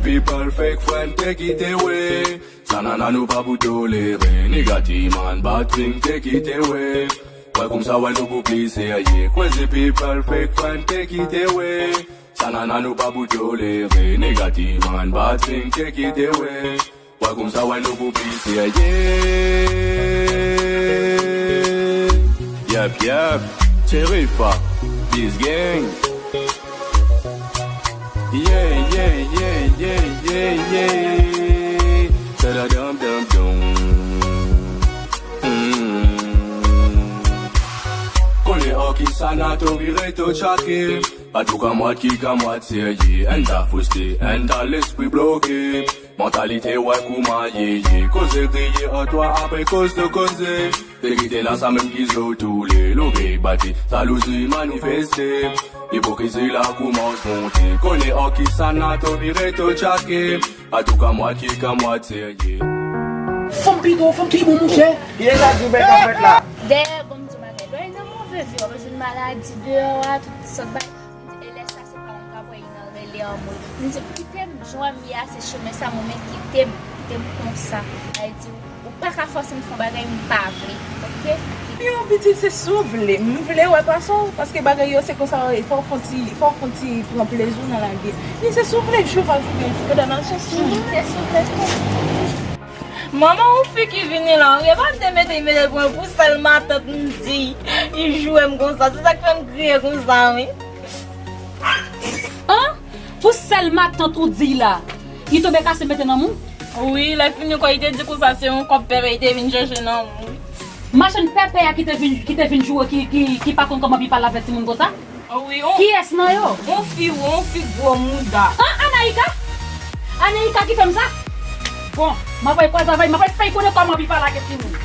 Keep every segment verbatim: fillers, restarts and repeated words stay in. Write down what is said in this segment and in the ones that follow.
People fake friend te kite we. Sa nana nou pa pou tolere. Nigga ti man bad thing te kite we. Wè konsa wè nou pou pli serye. Crazy people fake friend te kite we. Sa nana nou pa pou tolere. Nigga ti man bad thing te kite we. Wè konsa wè nou pou pli serye. Yep, yep. Cherifa, this gang. Yeah, yeah, yeah, yeah, yeah, yeah. Tadadam, dam, dam. Mm. Konnen an ki sa Nato vire to tchake. Pa tou kamwad ki kamwad serye. N ta fwiste, n ta lespri bloke. Mantalite wè kouman ye ye. Koze griye an twa apre koz de koze. Te kite nan sa menm ki zo toule. Lou gay bati, salouzi manifeste. Ipokrizi la koumans monte. Konnen an ki sa Nato vire to tchake. Pa tou kamwad ki kamwad serye. Fanm pito, fanm ki bon mouche. Ki eta griben k ap fèt la? Dèyè, bon, m di w bagay. Lè w nan move vi, w ap jwenn maladi deyò a, tout sòt bagay. M di, e lè sa, se pa mwen k ap wè, li nan rele an moun. M di, kite m, jan m ye a, se chemen sa mwen men, kite m, kite m konsa. Sa vle di, ou pa ka fòse m fè yon bagay m pa vle, oke? Yon pitit, se si w vle. M vle wè pase w, paske bagay yo se konsa yo ye. Fò w fon ti, fò w fon ti pran plezi w nan lavi. Men se si w vle, jou pa jou, gen jou ke dan nan chans ou. Se si w vle tou. Manman, yon fi ki vini la, wi, e pa m te mete, mete l pou mwen, pou sèl matant m di, li joure m konsa. Se sa k fè m kriye konsa, wi. An? Pou sèl matant ou di la, li tonbe kase mete nan moun? Wi, lè fini kwa, li te di konsa se yon kòb pèpè, li te vin chèche nan moun. Machann pèpè a ki te vin, ki te vin joure, ki, ki, ki pa konn kòman pou li pale avèk timoun konsa? Wi, on, kiyès nan yo? On fi, on fi gwo mouda. An, Anaïka? Anaïka ki fè m sa? Bon, m ap al kwaze avè l, m ap al fè l konnen kòman pou li pale avèk timoun.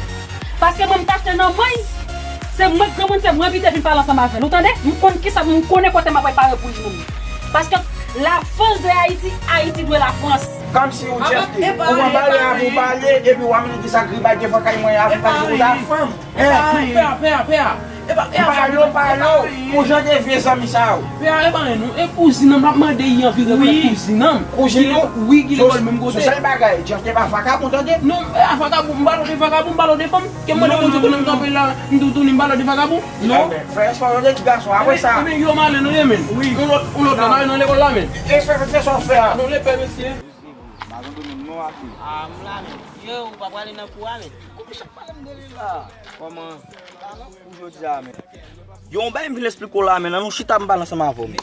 Paske mwen, m t achte nan men l, se mwen k granmoun, se mwen ki te vin pale ansanm avè l. Ou tande? M konn kisa, m konnen kote m ap al pare pou li menm. Paske la France de Haïti, Ayiti dwe la France. Kòmsi ou Jeff T, ou pran pale a pou pale, epi w ap mande ki sa k rive ak devan kay mwen a, pou pale pou ta fanm. Pè a, pè a, pè a, pè a. Epa, epa, pale w, pale w, pou jan de vye zanmi sa yo. Pè a, epa, non, e kouzin an m ap mande, li anvi rele kouzin an. Kouzin ou? Wi, ki lekòl menm kote. Sou sèl bagay, Jeff T pa vakabon, tande? Non, e a vakabon, m pale de vakabon, m pale de fanm. Ke mande Bondye konnen m kanpe la, m tou tounen, m pale de vakabon. Non. Fè espwa tande ti gason, apre sa. Ebyen, yo malen, non, ye, men. Wi. Yon lòt, yon lòt la, nan lekòl la, men. E fè, fè, fè sa w fè a. Non, le pè, mesye. Madan Domingo, non, ase. Ah, m la, men. Yo, ou pa prale nan kou a, men. Kòman sa k pale m de li la? Kòman? Pou jodi a, men. Yo, yon bagay m vin esplike w la, men, ann nou chita m pale ansanm avè w, men.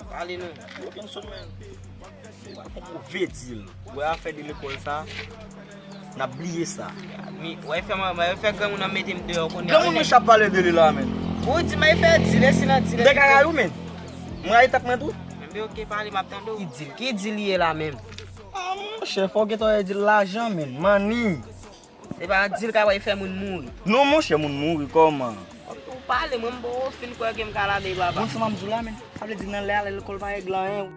Pale non. Yo, Kenson, men. Ou pa fè move dil. Wè afè de lekòl sa, n ap bliye sa. Mi, wè fè mwen, wè fè granmoun nan mete m deyò kounye a. Granmoun wi, mesye ap pale de li la, men. Ou di m al fè dil, e si nan dil. M te ka rayi w, men. M rayi tèt mwen tou. Enben, oke, pale, m ap tande w. Ki dil? Ki dil li ye la menm? Ah, monchè, fò w gentan wè dil lajan, men. Manni. Se pa dil k ap fè moun mouri. Non, monchè, moun mouri, kòman? Ou pale, mwen, m poko fin kwè ke m ka lage papa. Bon, sa m ap di w la, men. Sa vle di nan lè a, lè lekòl pa regle anyen.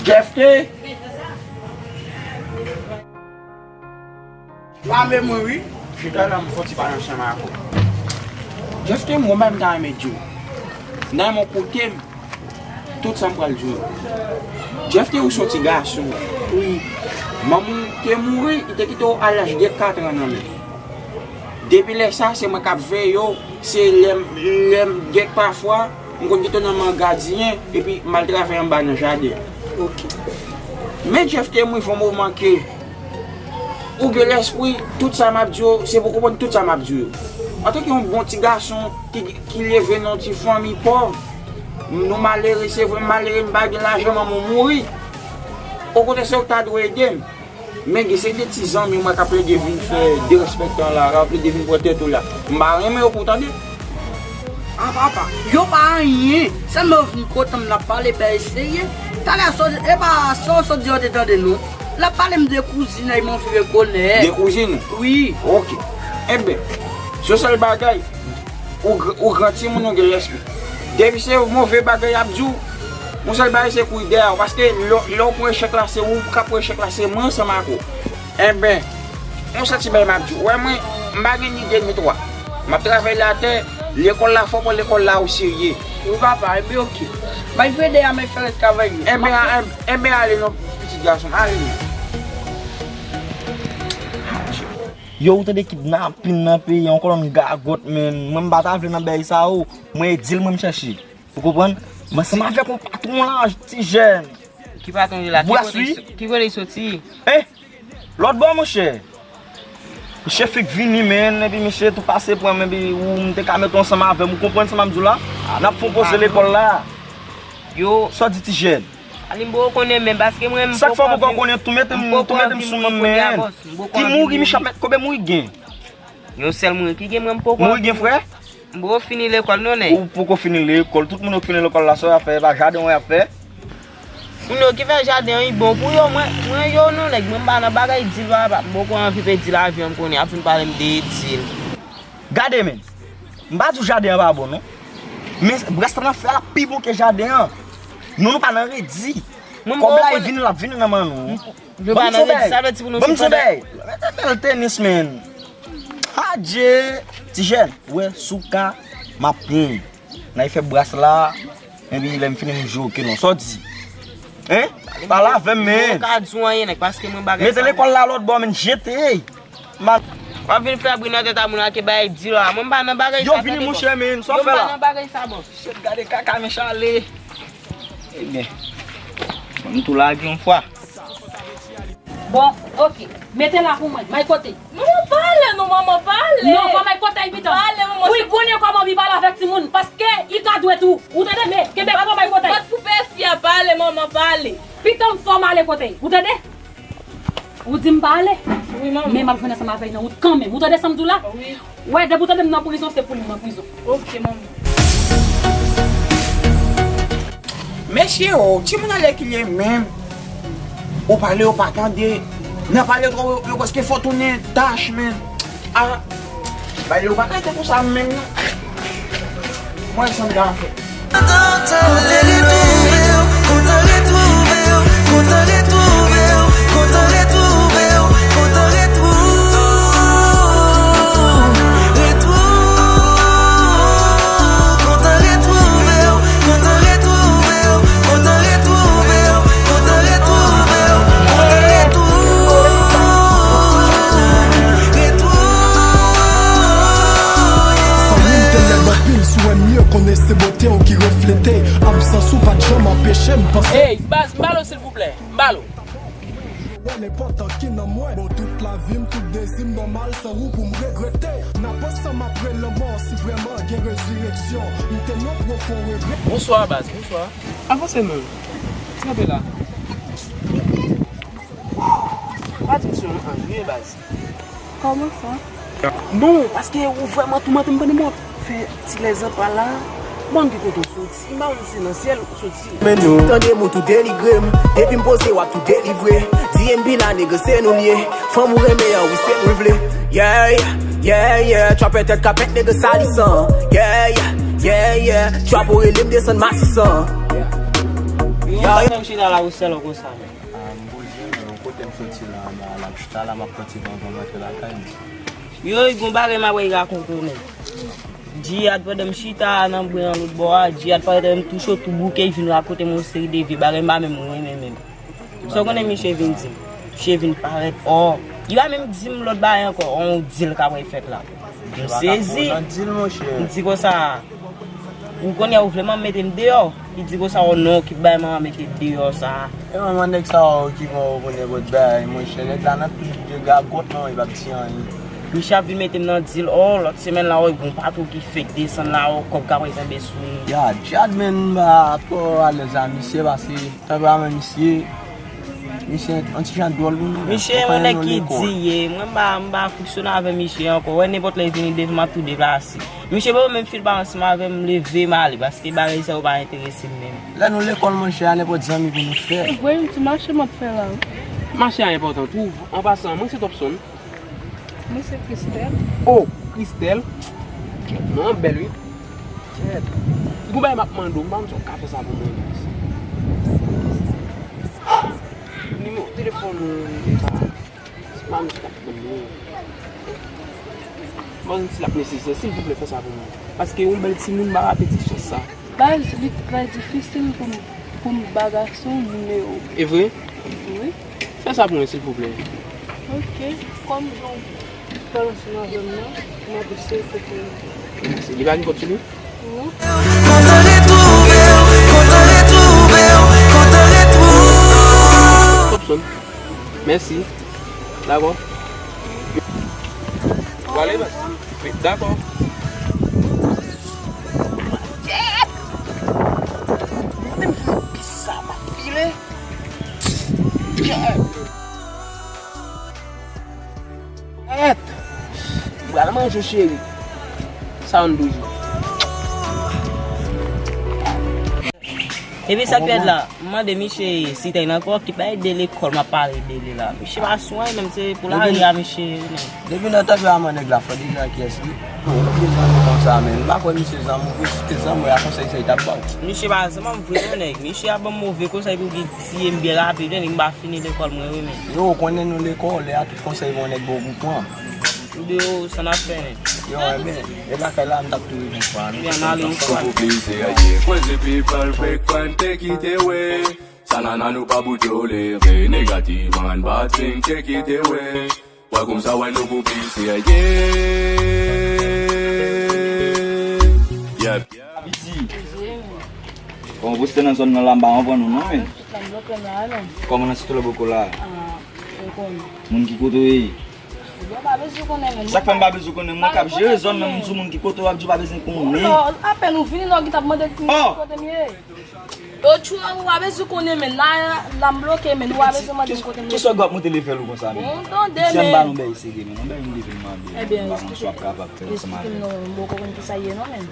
Jeff T. Pale mwen wi. Chita la, m fon ti pale ansanm ak ou. Jeff T, mwen menm ta renmen di w. Nan yon kote m, tout sa m pral di w. Jeff T, ou se yon ti gason. Wi. Manman w te mouri, li te kite w a laj de kat an nan men. Depi lè sa, se mwen k ap veye w, se lè m, lè m gen pafwa, m konn kite w nan men gadyen, epi m al travay anba nan jaden. Ok. Men Jeff T, m rive yon moman ke ou gen lespri, tout sa m ap di w, se pou w konprann tout sa m ap di w. Antanke yon bon ti gason ki, ki leve nan yon ti fanmi pòv, nou malere, se vre, m malere, m pa gen lajan, manman m mouri. Okontrè, se ou k ta dwe ede m. Men gen se de ti zanmi mwen k ap plede vin fè derespektan la, k ap plede vin pran tèt ou la. M pa renmen yo pou tande. Ah, papa, yo pa anyen. Sèlman yo vin kote m, n ap pale bèl serye. Talè, so, e pa sa w sot di yo te tande, non. L ap pale m de kouzin, ay, m anvi rekonèt. De kouzin? Wi. Ok. Enben, se sèl bagay. Ou gr-, ou gran timoun, ou gen lespri. Depi se move bagay y ap di w, yon sèl bagay se kouri dèyè w. Paske lè, lè w pran echèk la, se ou k ap pran echèk la, se mwen ansanm ak ou. Enben, yon sèl ti bagay m ap di w. Ou wè mwen, m pa gen ni de ni twa. M ap travay latè, Lekòl la, fò w pran lekòl la o serye. Wi papa, enben oke. Bay vre de a, men fè rès travay yo. Enben, a- en- enben ale non, pitit gason m, ale. Yo, ou tande kidnapin nan peyi an, yon kolonn gagòt, men mwen m pa ta vle nan bagay sa yo. Mwen e dil mwen m chèche. Ou konprann? Mwen ansanm avèk yon patwon la, ti jèn. Ki patwon li la? Ki kote li so- ki kote li soti? Eh! Lòt bò, monchè. Misye fik vini, men, epi misye tou pase pran m, epi ou m te ka mete w ansanm avè m, ou konprann sa m ap di w la? N ap fè yon poze lekòl la. Yo. Sa w di, ti jèn? Ali, m poko konnen menm, paske mwen, m poko anvi, m poko anvi mouri kounye a, bòs. M poko anvi mouri. Ki mouri, Michel, men konbyen mouri gen? Yon sèl mouri ki gen, mwen, m poko anvi mouri. Mouri gen, frè? M poko fini lekòl non, nèg. Ou poko fini lekòl. Tout moun yo ki fini lekòl la, sa y ap fè, e pa jaden w y ap fè? Moun yo ki fè jaden an, li bon pou yo. Mwen, mwen yo non, nèg, mwen m pa nan bagay dil, papa. M poko anvi pèdi lavi an, m konnen y ap vin pale m de dil. Gade, men. M pa di w jaden an pa bon, non. Men brès la n ap fè a pi bon ke jaden an. Nou, nou pa nan redi. Kòb la, e vini, l ap vini nan men nou. Ban m di yon bagay. Ban m di yon bagay. Mete bèl tenis, men. Adje, ti jèn, ou wè, si w ka, m ap pran w. N a fè bras la, epi lè m fini m jwe, oke non. Sa w di? Hein? Pale avè m, men. Mwen ka di w anyen, nèg, paske mwen bagay sa. Mete lekòl la lòt bò, men, jete. M a- W ap vin fè bri nan tèt a moun ak bagay di la. Mwen m pa nan bagay sa, tande, bòs. Yo vini, monchè, men. Sa w fè la? Mwen m pa nan bagay sa, bòs. Shit, gade kaka, men chale. Ebyen, m tou lage yon fwa. Bon, oke. Mete la pou mwen. May kote. Manman, pale non, manman, pale. Non, fò may kote pito. Pale, manman. Wi, konnen kòman li pale avèk timoun, paske li ka dwèt ou. Ou tande, men, kenbe fò may kote. Bat pou pè fi a, pale, manman, pale. Pito m fò m ale kote. Ou tande? Ou di m pa ale? Wi, manman. Men m ap jwenn ansanm avè l nan wout kanmenm. Ou tande sa m di w la? Wi. Wè, depi w tande m nan prizon, se pou li m nan prizon. Oke, manman. Mesye o, timoun an lè ki l ye menm. Ou pale, yo pa tande. Nan pale twò, yo prèske fè w tounen tach, men. A, bay yo pa tande konsa menm, non. Mwen, sa m ka fè. Kontan retwouve w, kontan retwouve w, kontan retwouve w, kontan retwouve w, kontan retwou-, retwou-, kontan retwouve w, kontan retwouve w, kontan retwouve w, kontan retwouve w, kontan retwou-, retwou-, Fanmi m te lèd anpil, si w wè m ye, konnen se bote w ki reflete. Absans ou pa t janm anpeche m panse. Ey, baz, m ba l ou silvouplè, m ba l ou. Wè lenpòtan ki nan mwen. Bon, tout lavi m, tout dezi m nòmal, san ou pou m regrete. N ap ansanm apre lanmò, si vrèman gen rezireksyon. M te nan pwofon regrè. Bonswa, baz, bonswa. Avanse non. Kanpe la. Pa di m si yon anyen, baz. Kòman sa? Non, paske ou vrèman toumante m pandan m ap fè ti lèzan pa la. Ban m di kote w soti. M pa konn si se nan syèl ou soti. Men nou, tande m ou tou denigre m. Depi m poze w ap tou delivre. D M B la, nèg, se nou l ye. Fanm ou renmen an, wi, se nou l vle. Yeah, yeah, yeah. Trapè tèt kapèt, nèg, sa li san. Yeah, yeah, yeah, yeah. Trap ou rele m desann matisan. Yeah, yeah. Mwen chita la ou sèl ou konsa, men. Ah, m poze, men yon kote m soti la, m a la chita la, m ap pran ti van, van m rantre lakay m. Yo, gon bagay m ap rakonte w, men. Djihad, pandan m chita nan bwen an lòt bò a, Djihad parèt m tou cho, tou bouke, vin rakonte m yon seri de vye bagay m pa menm renmen menm. Sa w konnen misye vin di m? Misye vin parèt, ò, li pa menm di m lòt bagay ankò, ò, yon dil k ap fèt la. M sezi. M di konsa, ou konnen ou vle manman mete m deyò. Li di konsa, ò non, ki bay manman mete deyò sa. E manman nèg sa yo ki pran ou pou nenpòt bagay, monchè. Nèg la nan tout de gagòt, non, li p ap di anyen. Misye ap vin mete m nan dil, ò, lòt semèn la, ò, gon patwon ki fèk desann la, ò, kòb ka pral tonbe sou nou. Ya, Djihad, men, m pa twò alèz a misye, paske tanperaman misye, misye yon ti jan dwòl, wi, non. Misye yon nèg ki di ye, mwen m pa, m pa fonksyone avè misye ankò. Wè, nenpòt lè li vini devan m, m ap tou deplase. Misye pa menm fil pa ansanm avè m, leve m ale, paske bagay sa yo pa enterese m menm. Lè nou lekòl, monchè, a nenpòt zanmi pou nou fè. Voye m ti mache m ap fè la. Mache a enpòtan tou. An pasan, mwen se Topson. Mwen se Christelle. Oh, Christelle. Kèt, non an bèl, wi. Kèt. Gon bagay m ap mande w, m pa konn si w ka fè sa pou mwen. Nimewo telefòn ou, sa. Se pa misye k ap pran non. Mwen si l ap nesesè, silvouplè, fè sa pou mwen. Paske yon bèl timoun, m pa ka pèdi chans sa. Baz, li trè difisil pou m, pou m ba gason nimewo. E vre? Wi. Fè sa pou mwen, silvouplè. Ok. Kòm jan w pale ansanm avè m nan, m ap eseye fè pou ou. Mèsi. Li pa gen kòd sou li? Non. Kontan retwouve w, kontan retwouve w, kontan retwouve w. Topson. Mèsi. Dakò. W ale, baz. Wi, dakò. Gade m ki pis sa m ap file. Gèt! M pral manje, cheri. Sa yon doujou. Epi sa k fèt la, m mande misye si tèy nan kò ki pa ede lekòl, m ap pale de li la. Misye pa swen, menm se pou lari a misye ye, menm. Depi nan tanperaman nèg la fò deja, kiyès li? Bon, ou bezwen konsa, men m pa kwè misye zanmi w vre, si te zanmi w, a konsèy sa li t ap ba w. Misye pa zanmi m vre non, nèg. Misye ap ban m move konsèy pou ki tiye m byen rapid, nèg, m pa fini lekòl mwen wi, men. Yo, ou konnen nou lekòl, lè a tout konsèy bon nèg ba w pou pran. M di yo, sa n ap fè, nèg? Yo, enben, e lakay la, m t ap tou rive yon fwa. Ebyen, ann ale yon fwa. Pou plizyè ye, kwezi people fake friend te kite we. Sa nana nou pa pou tolere, negative and bad thing te kite we. Wè kòmsa wè nou pou plizyè ye. Yep. Abiti. Kòman w poste nan zòn nan la, m pa konprann ou non, men. Kòman nan Sito Loboko la? Moun ki kote w ye? Sa k fè m pa bezwen konnen, mwen k ap jere zòn nan, m di w moun ki kote w ap di w pa bezwen konnen. Apèn ou vini, non, ki t ap mande ki kote m ye. Yo tchou, ou pa bezwen konnen, men la, la m bloke, men ou pa bezwen mande m kote m ye. Kisa w ap monte level ou konsa, men? Bon, tande, men. Ti m ba nou bèy serye, men. Nou bèy yon level mande. Ebyen, esplike m non, m poko konn kisa ye non, men.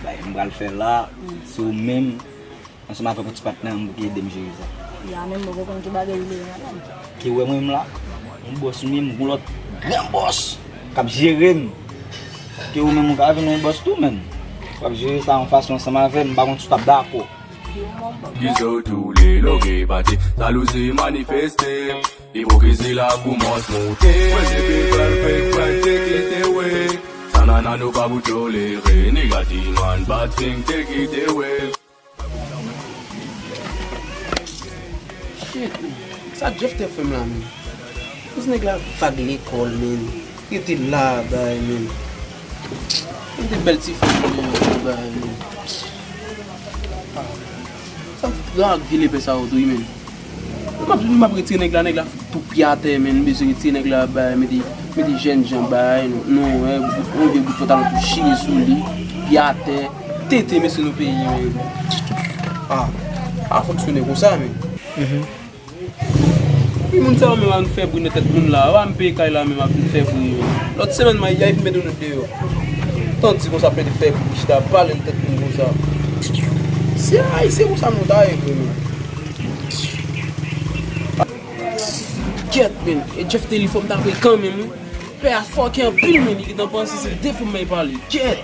Bay, m pral fè la, se ou menm, ansanm avèk yon ti patnè m pou ki ede m jere sa. Ya, men m poko konn ki bagay li ye non, men. Ke wè mwen menm la, yon bòs, ou menm, yon lòt gran bòs k ap jere m. Ke ou menm, ou ka vin yon bòs tou, menm. W ap jere sa yon fason ansanm avè m, m pa konn si w t ap dakò. Kisa w tou le loge pati, jalouzi manifeste, ipokrizi la kòmanse monte. Mwen se pi bèl fake friend te kite we. Sa nana nou pa pou tolere, negative and bad thing te kite we. Shit, man. Sa Jeff te fè m la, man. Kouz nèg la vag lekòl, man. Rete la, bay, man. Yon de bèl ti fanm, man, bay, man. Sa vag vye lepè sa yo tou, wi, man. M ap, m ap retire nèg la, nèg la fout tou pye atè, man. M bezwen retire nèg la, bay, mete, mete jènjan, bay, non, wè, yon vye bout pantalon tou chire sou li, pye atè, tete, mesye, nou peyi, man. Ah, pa fonksyone konsa, man. Wi, moun sa yo menm ap vin fè bri nan tèt moun la. Yo pa menm peye kay la menm ap vin fè bri. Lòt semèn, m a, y a vin mete nou deyò. Tande konsa ap mete fè bri, chita pale nan tèt moun konsa. Se Ayisyen konsa nou ta ye vre, men. Kèt, men. E Jeff te li fò m ta vle kanmenm, wi. Pè a fòkè anpil, men. Li gentan panse se de fò m bay pale. Kèt!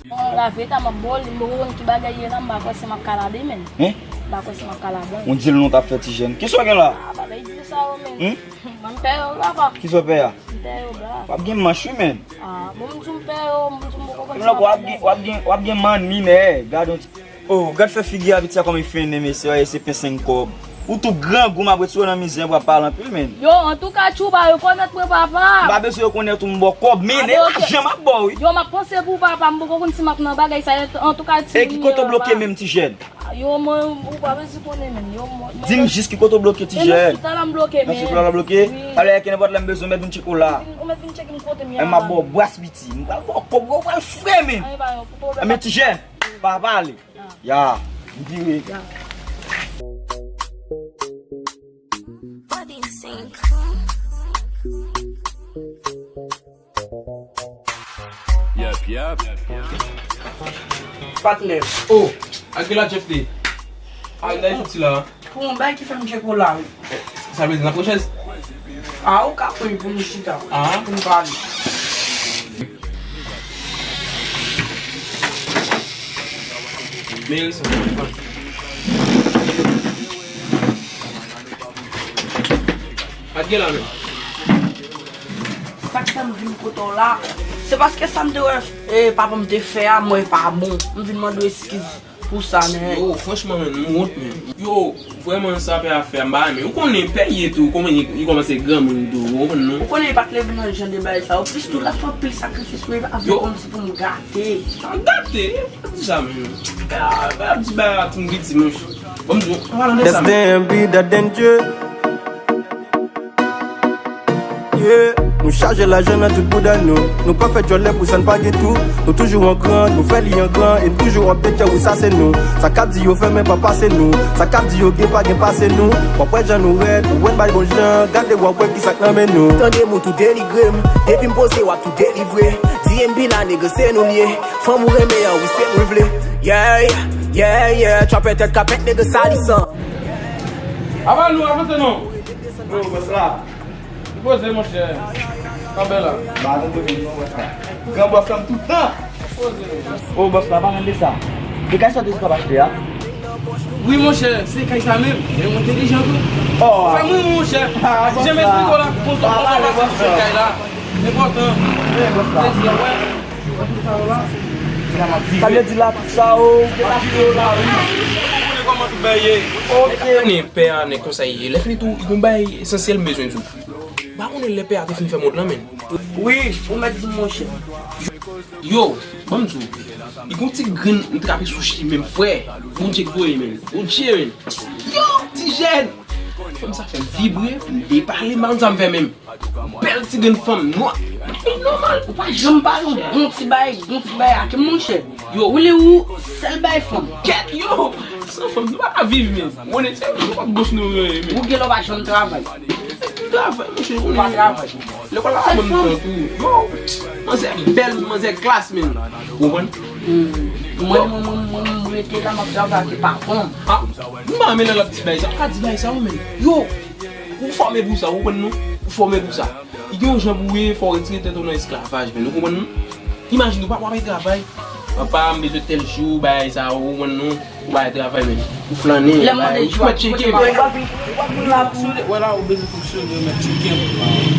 Bon, laverite, m ap ba w li, m poko konn ki bagay ye la, m pa kwè se m ap kalabe, men. Hein? M pa kwè se m ap kalabe. Ou di l nou t ap fè ti jèn. Kisa w gen la? Ah, bagay di sa yo, men. Hmm? Mwen, m pè yo, papa. Kisa w pè a? M pè yo, bra. W ap gen manch, wi, men. Ah, bon, m di w m pè yo, m di w m poko konn sa. M lòk w ap gen, w ap gen, w ap gen manni, men, gad yon ti Oh, gad fè figi a piti a kòman li fennen, mesye, se pen senk kòb. Ou tou grangou, m ap retire w nan mizè, w ap pale anpil, men. Yo, antouka, Tchouba, rekonèt mwen, papa. M pa bezwen rekonèt ou, m ba w kòb, men, ah, bon, ok. Lajan m ap ba w, wi. Yo, m ap panse pou papa, m poko konn si m ap nan bagay sa, antouka, ti. E ki kote w bloke menm, ti jèn? Yo, mwen, ou pa bezwen konnen, men. Yo, mwen, di m jis ki kote w bloke, ti jèn. Nan sou la m bloke, men. Nan sou la w bloke? Wi. Alò, e ki nenpòt lè m bezwen, mèt vin tcheke w la. Ou mèt vin tcheke m kote m ye a. Mwen m ap ba w bras piti. M pral ba w kòb, ou pral fre, men. Anyen pa yon pwoblèm. Men, ti jèn, pa pale. Ya, m vire. Yep, yep. Patnè. Oh, a ki la Jeff te? A, la e soti la. Pou yon bagay ki fè m tcheke w la, wi. Sa vle di nan pran chèz? A, ou ka pran pou nou chita. A. Pou nou pale. Men sa. Pa t gen la menm. Sa k fè m vin kote w la, se paske sa m te wè, e, papa m te fè a, m wè pa bon. M vin mande w eskiz pou sa, nèg. Yo, franchman, menn, m wont, menn. Yo, vrèman, sa pè a fè a, m pa renmen. Ou konnen, pè ye tou, kòman li, li kòmanse granmoun tou, ou konprann, non? Ou konnen, li pa t leve nan jan de bagay sa yo. Plis tou, l ap fè anpil sakrifis pou li, pa vle kòmsi pou m gate. Sa gate, yo pa di sa, menn. Pè a, pè a ap di bagay la tou, m piti, menn. Bon, m di, an palan de sa, menn. That's damn beat, that damn jeu. Yeah. Nou chaje lajan nan tout bouda nou. Nou pa fè djòlè pou sa n pa gen tou. Nou toujou an gran, nou fè li an gran. E n toujou ap detè wi sa se nou. Sa k ap di yo fèmen pa pase nou. Sa k ap di yo gen pa gen pase nou. W ap wè jan nou rèd, ou wè n bay bon jan. Gade w ap wè ki sa k nan men nou. Tande m ou tou denigre m. Depi m poze w ap tou delivre. D M B la nèg se nou l ye. Fanm ou renmen an wi se nou l vle. Yeah, yeah, yeah. Trapè tèt kapèt nèg sa li san. Avan nou avanse non. Yo, bòs la. Li poze, monchè. Kanpe la. Ba, tande pou nou, bòs la. Gran bòs la m tout tan. Poze, non. Ô, bòs la, pa tande sa. E kay sa w te sot ap achte a? Wi, monchè, se kay sa menm. Men ou entèlijan tou. Oh. Fè mwen, monchè. Ah, bòs la. Janm esplike w la. Konsa, konsa, pale, bòs la. Kay la. Enpòtan. Wi, bòs la. Se di, wè. Sa vle di la, tout sa, oh, ou te achte yo la, wi. Ou konnen kòman tout bagay ye. Ok. Nèg pè a, nèg konsa ye. Lè fini tou, li gon bagay esansyèl m bezwen di w. M pa konnen lè pè a te fin fè mond lan, menn. Wi, ou mèt di m, monchè. Yo, ban m di w. Li gon ti grenn m trape sou chimen m, frè. Bondye k voye, menn. Bondye, menn. Yo, ti jèn. Fanm sa fè m vibre, m depale, m pa konn sa m fè menm. Bèl ti grenn fanm nwa. Li nòmal. Ou pa janm pale yon bon ti bagay, bon ti bagay ak monchè. Yo. Ou li ou, sèl bay fanm. Kèt, yo. San fanm, nou pa ka viv, men. Ou konnen, se nou pa bòs nou, men. Ou gen lè w pa janm travay. M travay, monchè, ou konnen. Ou pa travay. Lekòl la pa ban m tan tou. Yo. Manzè bèl, manzè klas, men. Ou konprann? Hmm. Mwen, mwen, mwen, mwen, mwen rete la, m ap travay ak patwon. Ah, m pa renmen lè l ap di bagay sa. Ou ka di bagay sa, ou menm. Yo. Ou fòme pou sa, ou konprann non? Ou fòme pou sa. Li gen yon jan pou ye, fò w retire tèt ou nan esklavaj, men ou konprann non? Imajine w pa, w ap travay. Papa, m bezwen tèl jou, bagay sa, ou konprann non? Ou bay travay, men. Ou flannen, ou mèt tcheke. Wè la, ou bezwen fonksyone, ou mèt tcheke.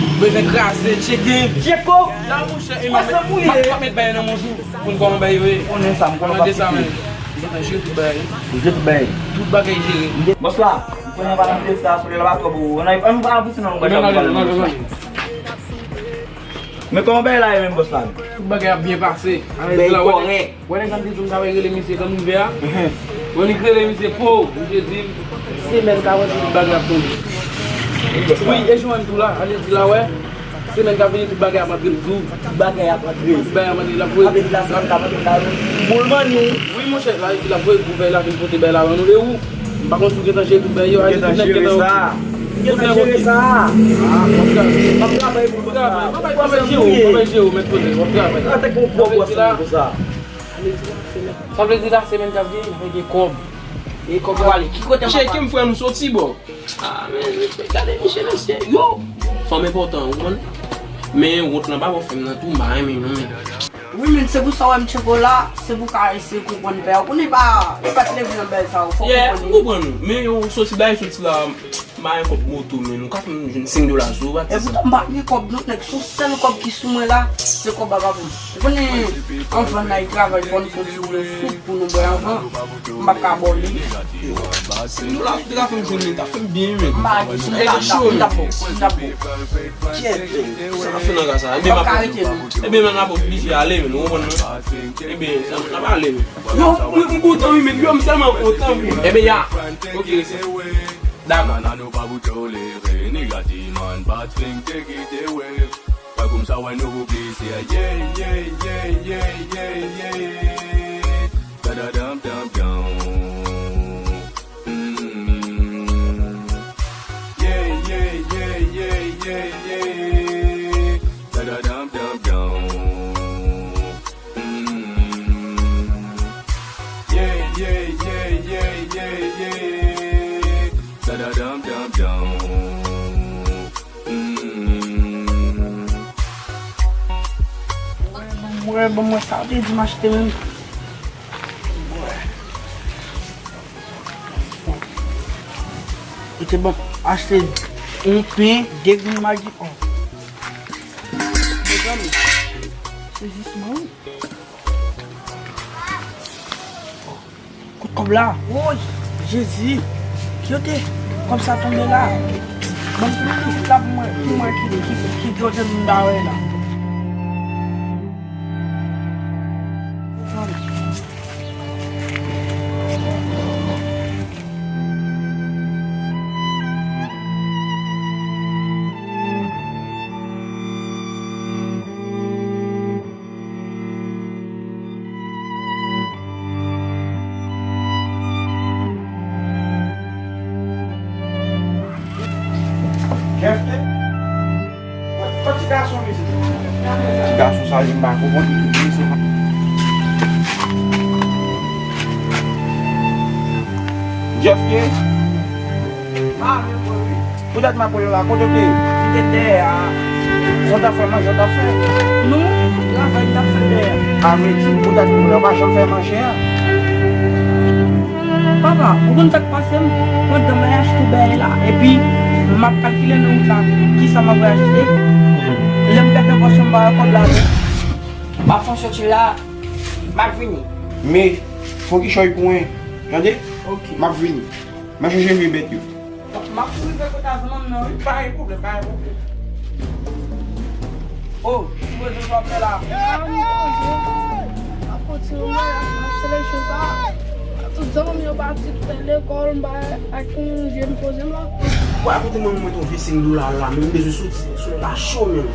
Ou bezwen kraze, tcheke. Tcheko! La, monchè, e m ap met, m ap met bagay nan men w tou. Pou n kòman bagay yo ye. Konnen sa, m konnen w ap tcheke. M gentan jere tout bagay. Ou jere tout bagay? Tout bagay jere. Bòs la, m konnen w pa nan pye sa, solèy la pa twò pou ou. Ann, ann, ann avanse nan yon bagay. Men kòman bagay la ye menm, bòs la? Tout bagay ap byen pase. Bagay kòrèk. Wè nèg sa m te di w m ta rele misye kanmenm vè a. Wè li rele misye po, misye di l semèn k ap vini tout bagay ap tonbe. Wi, e jwenn tou la, ale di la wè. Semèn k ap vini tout bagay ap antre m di w. Tout bagay ap antre. Tout bagay ap antre, l ap voye. Sa vle di la semèn k ap antre la wi. Pou l vann nou. Wi monchè, la di l ap voye gwo bagay la vin pote bagay la ban nou e ou. M pa konn si w gentan jere tout bagay yo, ale tout nèg gentan jere sa. M gentan jere sa. Ah, w ap travay. M ap travay pou l konsa. W ap travay, w ap travay jere w, w ap travay jere w, mèt koze, w ap travay. Sa vle di la, sa vle di la, semèn k ap vini, n ap gen kòb. E kòb yo ale, ki kote m ap ale? Tcheke m, frè, nou soti, bò. Ah, men, gade, mesye, mesye, yo. Fanm enpòtan, ou konprann? Men wont lan pa bò frè m nan tou, m pa renmen non, men. Wi, men se pou sa w wè m tcheke w la, se pou w ka eseye konprann pè a. Ou konnen pa, li pa t leve nan bèl sa yo, fò w konprann li. Yeah, m konprann ou. Men yo soti bay soti la, m pa gen kòb moto, men ou ka fè m jwenn senk dola sou ou, pa ti sa. Epoutan m pa gen kòb non, nèg, se yon sèl kòb ki sou mwen la, se kòb a papa m. Ou konnen, anvan n al travay, fò n fè yon ti boul soup pou nou bwè anvan. M p ap ka ba w li. Yo, senk dola sou te ka fè m jwenn li, t ap fè m byen, men. M pa gen, m t ap, m t ap ba w, m t ap ba w. Kèt, sa n ap fè nan ka sa? Ebyen, m ap, ebyen, men n ap oblije ale, men, ou konprann, non? Ebyen, n ap ale, men. Yo, mwen, m kontan, wi, men, yo, m sèlman kontan, wi. Ebyen, ya. Ok, rete. Dakò. Nan, nan, nou pa pou tolere, nigga, di man, bad thing, take it away. Fè koumsa wè nou pou plizyè. Yeah, yeah, yeah, yeah, yeah, yeah. Da, da, dam, dam, dam. Mm. Yeah, yeah, yeah, yeah, yeah, yeah. Da, da, dam, dam, dam. Mm. Yeah, yeah, yeah, yeah, yeah, yeah. Da, da, dam, dam, dam. Mm. Mwen, bon, mwen, sa w te di m achte menm. Ou te ban m achte yon pen, de grenn Maggi. Oh. Sezisman, wi. Kot kòb la? Woy, Jezi! Kyote, kòb sa tonbe la. Ban m tounen tout la pou mwen, pou mwen ki, ki, ki kote m ta wè la. Jefte? Kot ti gason mesye? Ti gason sa, li m pa konprann li tou mesye. Jefte? Ah, men mwen wi. Poutèt m ap rele w la, kote w te ye? M te dèyè a. Sa w t ap fè, manje w t ap fè? Non, travay m t ap fè dèyè a. A vle di, poutèt m rele w, w pa janm fè manje a? Papa, ou konn sa k pase m? Pandan m al achte bagay la, epi m ap kalkile nan wout la, kisa m ap achte. Lè m gade nan pòch mwen, m pa wè kòb la non. M ap fè yon soti la, m ap vini. Men, fò kichòy pou mwen, tande? Ok. M ap vini. Mwen chanje vye bèt yo. M ap rive kote a zanmi m nan, wi. Pa gen pwoblèm, pa gen pwoblèm. Oh, ki bezwen w ap fè la? Ah, m poze. M ap poze yon bagay nan seleksyon sa. Tout zanmi m yo pati, tout al lekòl, m pa ak yon je m poze m la. Wè, akote mwen, mwen tou vye seng dola la, men m bezwen soti, solèy la cho, men.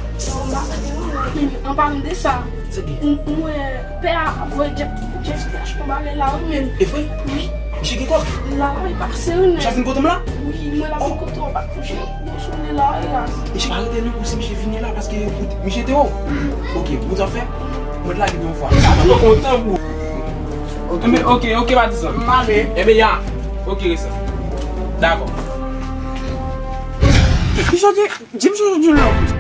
Anba m de sa. Se ki? M, m wè pè a ap voye Jeff, Jeff te achte yon bagay la, wi, men. E vre? Wi. Misye gen kòb? La, li pase, wi, men. Misye fin kote m la? Wi, mwen la fin kote w, pa touche. Misye pa rete non, pou si misye vini la, paske misye te o. Ok, ou t ap fè? Mwen t lage yon fwa. Mwen kontan pou ou. Ok, ok, pa di sa. M ale. Enben, ya. Ok, rete sa. Dakò. Misye di, di misye di lòm.